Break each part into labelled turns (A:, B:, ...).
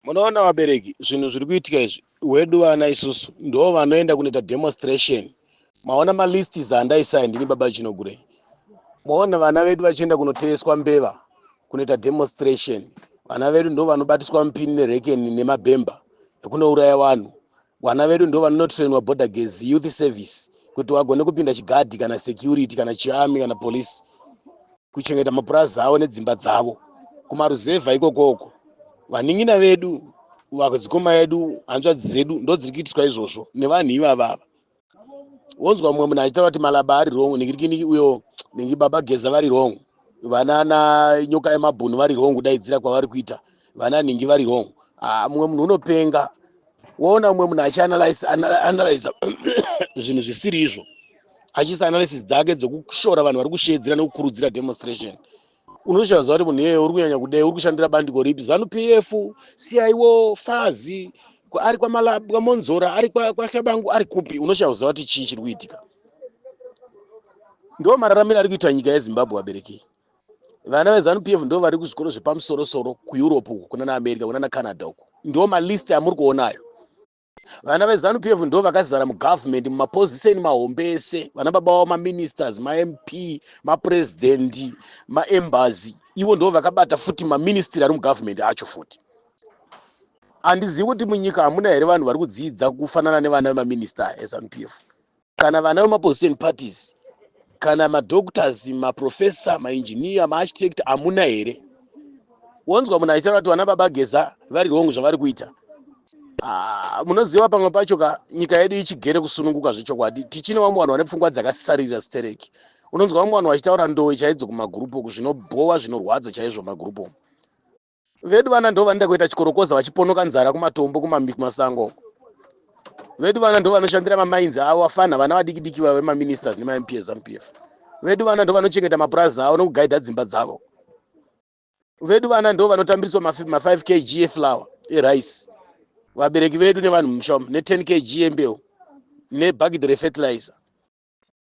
A: Munoona vabereki, zvinhu zviri kuitika izvi, wedu vana isusu ndo vanoenda kunoita demonstration. Maona malists andaisai, ndini baba Chinogurei. Maona vana vedu vachienda kunoteyeswa mbeva, kunoita demonstration. Vana vedu ndo vanobatiswa mupini nerekeni nemabhemba ekunouraya vanhu. Vana vedu ndo vanonotrainwa border gezi youth service kuti vagone kupinda chigadhi kana security kana chiarmy kana police, kuchengeta mapurazi avo nedzimba dzavo kumaruzevha ikokoko. Vanin'ina vedu, vadzikoma edu, hanzvadzi dzedu ndo dziri kuitiswa izvozvo nevanhu ivavava. Wonzwa mumwe munhu achitaura kuti Malaba ari wrong, ningirikiniki uyo, ningi baba Geza vari wrong, vanana Nyoka yemabhunu vari wrong, kudaidzira kwavari kuita, vana ningi vari wrong. Ah, mumwe munhu unopenga. Woona mumwe munhu achianalyza zvinhu zvisiri izvo, achiisa analysis dzake dzekushora vanhu vari kushedzera nekukurudzira demonstration. Unoshaziva kuti munhu iyeye uri kunyanya kudei, uri kushandira bandiko ripi? ZANU PF, CIO, FAZ, ari kwaMonzora, ari kwaHlabangu, ari kupi? Unoshaziva kuti chii chiri kuitika. Ndo mararamiro ari kuitwa nyika yeZimbabwe, vabereki. Vana veZANU PF ndo vari kuzvikoro zvepamusorosoro kuEurope uku, kuna naAmerica, kuna naCanada uku. Ndo malist amuri kuonayo. Vana veZANU PF ndo vakazara mugovernment, mumaposition mahombe ese. Vana baba vavo maministers, maMP, mapurezidendi, maembassy. Ivo ndo vakabata futi maministry ari mugovernment acho futi. Handizivi kuti munyika hamuna here vanhu vari kudzidza kufanana nevana vemaminista eZANU PF, kana vana vemaposition parties, kana madoctors, maprofessor, maengineer, maarchitect, hamuna here? Wonzwa munhu achitaura kuti vana baba Geza vari wrong zvavari kuita. Ah, munoziva pamwe pacho ka, nyika yedu ichigere kusununguka zvechokwadi, tichine vamwe vanhu vane pfungwa dzakasarira stereki. Unonzwa vamwe vanhu vachitaura ndowe chaidzo kumagurupu uku, zvinobhowa, zvinorwadza chaizvo. Magurupu umu vedu vana ndo vanoenda kuita chikorokoza, vachiponoka nzara kumatombo, kumasango uko. Vedu vana ndo vanoshandira mamainzi avo, vafana vana vadiki diki vave maministers nemaMP eZANU PF. Vedu vana ndo vanochengeta mapurazi avo nokugaidha dzimba dzavo. Vedu vana ndo vanotambiriswa ma5 kg eflour, erice, vabereki vedu nevanhu mumusha umu, ne10 kg yembeu nebhagidhi refertilizer.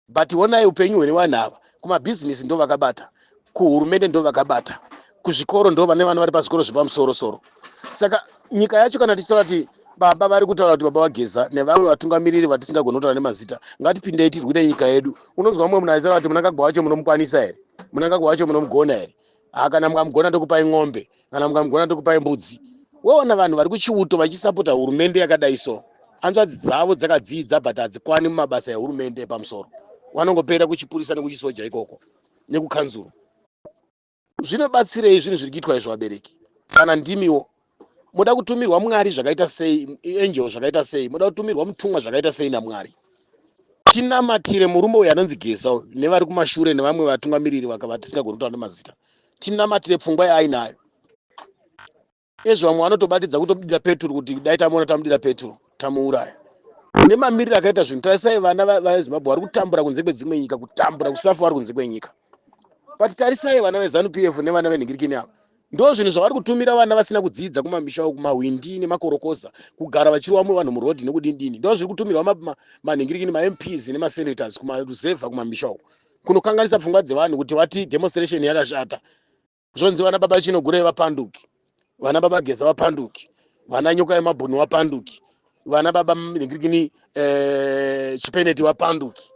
A: But onai upenyu hwene vanhu ava. Kumabhizinisi ndo vakabata, kuhurumende ndo vakabata, kuzvikoro ndo vane vana vari pazvikoro zvepamusorosoro. Saka nyika yacho, kana tichitaura kuti baba vari kutaura kuti baba vaGeza nevamwe vatungamiriri vatisingagoni kutaura nemazita, ngatipindei tirwire nyika yedu, unonzwa mumwe munhu achitaura kuti Munangagwa wacho munomukwanisa here? Munangagwa wacho munomugona here? Ha, kana mukamugona ndokupai ng'ombe, kana mukamugona ndokupai mbudzi. Woona vanhu vari kuchiuto vachisapota hurumende yakadai. So hanzvadzi dzavo dzakadzidza but hadzikwani mumabasa ehurumende epamusoro, vanongopera kuchipurisa nekuchisoja ikoko nekukanzuro. Zvinobatsirei zvinhu zviri kuitwa izvo, vabereki? Kana ndimiwo muda kutumirwa Mwari zvakaita sei, angel zvakaita sei, muda kutumirwa mutumwa zvakaita sei naMwari? Tinamatire murume uyu anonzi Geza uyu nevari kumashure nevamwe vatungamiriri vakavatisingagoni kutaura nemazita. Tinamatire pfungwa yaainayo. Ezvo vamwe vanotobatidza kutobudira peturu kuti dai tamuona, tamudira peturu, tamuuraya. Nemamiriro akaita zvinhu, tarisai vana vaZimbabwe vari kutambura kunze kwedzimwe nyika, kutambura kusafa vari kunze kwenyika. But tarisai vana veZANU PF nevana venhingirikini ava, ndo zvinhu zvavari kutumira vana vasina kudzidza kumamisha uku, kumahwindi nemakorokoza, kugara vachirwa vanhu murodhi nekudindini. Ndo zviri kutumirwa manhingirikini, maMPs nemasenators kumaruzevha, kumamisha uku, kunokanganisa pfungwa dzevanhu kuti vati demonstration yakashata. Zvonzi vana baba Chinogurei vapanduki, vana baba Geza vapanduki, vana Nyoka yemabhunu vapanduki, vana baba nhingirikini Chipeneti vapanduki,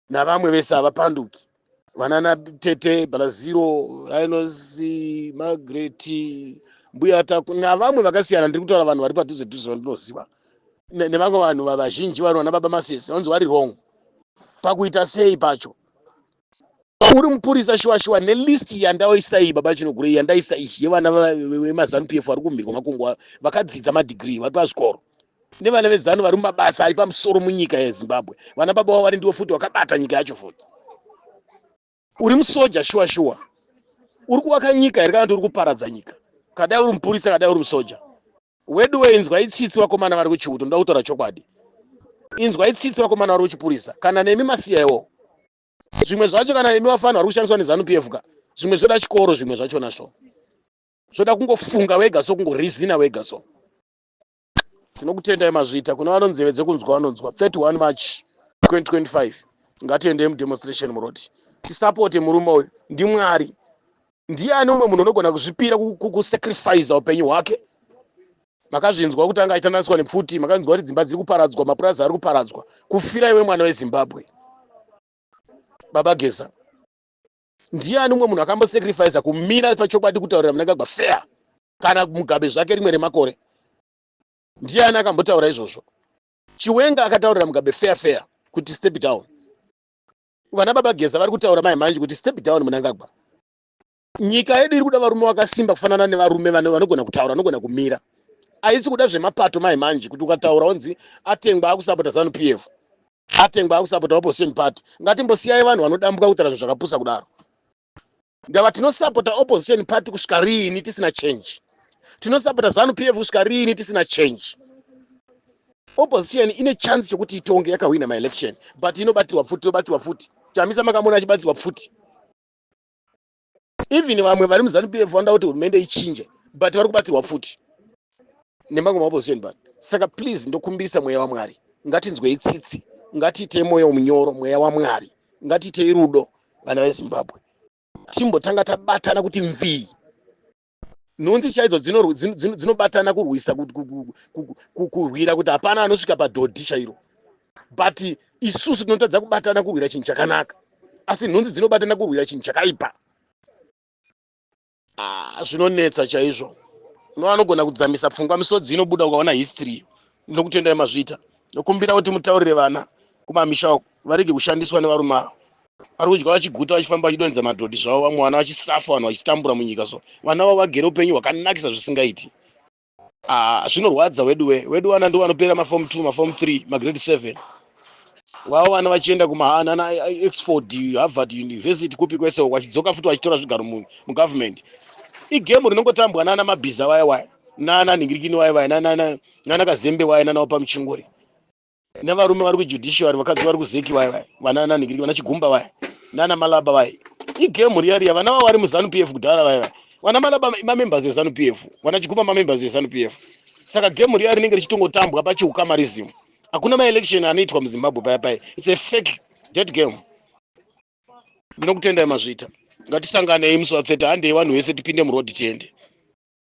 A: navamwe vese havapanduki, vanana tete Balaziro, Linos, Margaret, Mbuya Taku navamwe vakasiyana. Ndiri kutaura vanhu vari padhuze dhuze vandinoziva nevamwe vanhu vazhinji vari vana baba Masese, vanzi vari wrong pakuita sei pacho. Uri mupurisa shuwa shuwa, nelist yandaisa iyi, baba Chinogurei, yandaisa iyi yevana vemaZANU PF vari kumhiri kwamakungwa, vakadzidza madhigiri, vari pazvikoro, nevana veZANU vari mumabasa ari pamusoro munyika yeZimbabwe, vana baba vavo vari ndivo futi vakabata nyika yacho futi. Uri musoja shuwa shuwa, uri kuvaka nyika here kana kuti uri kuparadza nyika? Kadai uri mupurisa, kadai uri musoja wedu, weinzwa itsitsi vakomana vari kuchiuto. Ndoda kutaura chokwadi, inzwa itsitsi vakomana vari kuchipurisa, kana nemi masiyaiwo zvimwe zvacho, kana nemi vafana vari kushandiswa neZANU PF ka. Zvimwe zvoda chikoro, zvimwe zvachona zvo zvoda kungofunga wega, so kungorizina wega. So tinokutendai, mazviita. Kuna vanonzeve dzekunzwa vanonzwa. 31 March 2025, ngatiendei mudemonstration murodhi, tisapote murume uyu. NdiMwari. Ndiani umwe munhu unogona kuzvipira kusacrifice upenyu hwake? Makazvinzwa kuti anga achitandaniswa nepfuti, makanzwa kuti dzimba dziri kuparadzwa, mapurazi ari kuparadzwa. Kufira iwe mwana weZimbabwe. Baba Geza. Ndiani umwe munhu akambosacrifice kumira pachokwadi kutaurira Mnangagwa fair kana Mugabe zvake rimwe remakore? Ndiani akambotaura izvozvo? Chiwenga akataurira Mugabe fair fair kuti step down. Vana Baba Geza vari kutaura mai manje kuti step down Mnangagwa. Nyika yedu iri kuda varume vakasimba kufanana nevarume vanogona kutaura, vanogona kumira. Haisi kuda zvemapato mai manje kuti ukataura unzi atengwa akusapota ZANU PF, atengwa akusapota opposition party. Ngatimbosiyai vanhu vanodambuka kutaura zvinhu zvakapusa kudaro. Ndava tinosapota opposition party kusvika riini tisina change? Tinosapota ZANU PF kusvika riini tisina change? Opposition ine chance chekuti itonge yakahwina maelection, but inobatirwa pfuti, inobatirwa pfuti. Chamisa makamona achibatirwa pfuti. Even vamwe vari muZANU PF vanoda kuti hurumende ichinje, but vari kubatirwa pfuti nemamwe maopposition party. Saka please, ndokumbirisa mweya waMwari, ngatinzwei tsitsi, ngatiitei mwoyo munyoro, mweya waMwari, ngatiitei rudo, vana veZimbabwe. Timbotanga tabatana kuti mvii. Nhunzi chaidzo dzinobatana kurwisa, kurwira kuti hapana anosvika padhodhi chairo, but isusu tinotadza kubatana kurwira chinhu chakanaka, asi nhunzi dzinobatana kurwira chinhu chakaipa. Ah, zvinonetsa chaizvo. No anogona kudzamisa pfungwa, misodzi inobuda ukaona history. Ndinokutendai mazviita. Ndokumbira kuti mutaurire vana kumamisha uko varege kushandiswa nevarume ava vari kudya vachiguta, vachifamba vachidonhedza madhodhi zvavo, vamwe vana vachisafa, vanhu vachitambura munyika. So vana vavo vagere upenyu hwakanakisa zvisingaiti. Ah, zvinorwadza wedu we wedu. Vana ndo vanopera maform 2, maform 3, magrade 7 vavo, vana vachienda kumahanana Oxford, Harvard University, kupi kwese uko, vachidzoka futi vachitora zvigaro mugovernment. Igame rinongotambwa nana mabhiza waya waya, nana nhingirikini waya waya, nana Kazembe waya, nana Wapamuchinguri, nevarume vari kujudiciary, vakadzi vari kuZEC vaya vaya, vana nhingiriki, vana Chigumba vaya, nana Malaba vaya. Igame riya riya. Vana vavo vari muZANU PF kudhara vaya vaya. Vana Malaba mamembers eZANU PF, vana Chigumba mamembers eZANU PF. Saka game riya rinenge richitongotambwa pachiukamarism. Hakuna maelection anoitwa muZimbabwe paya paya. It's a fake dead game. Ndinokutendai mazviita. Ngatisanganei musi wa30. Handei vanhu vese, tipinde murodhi, tiende.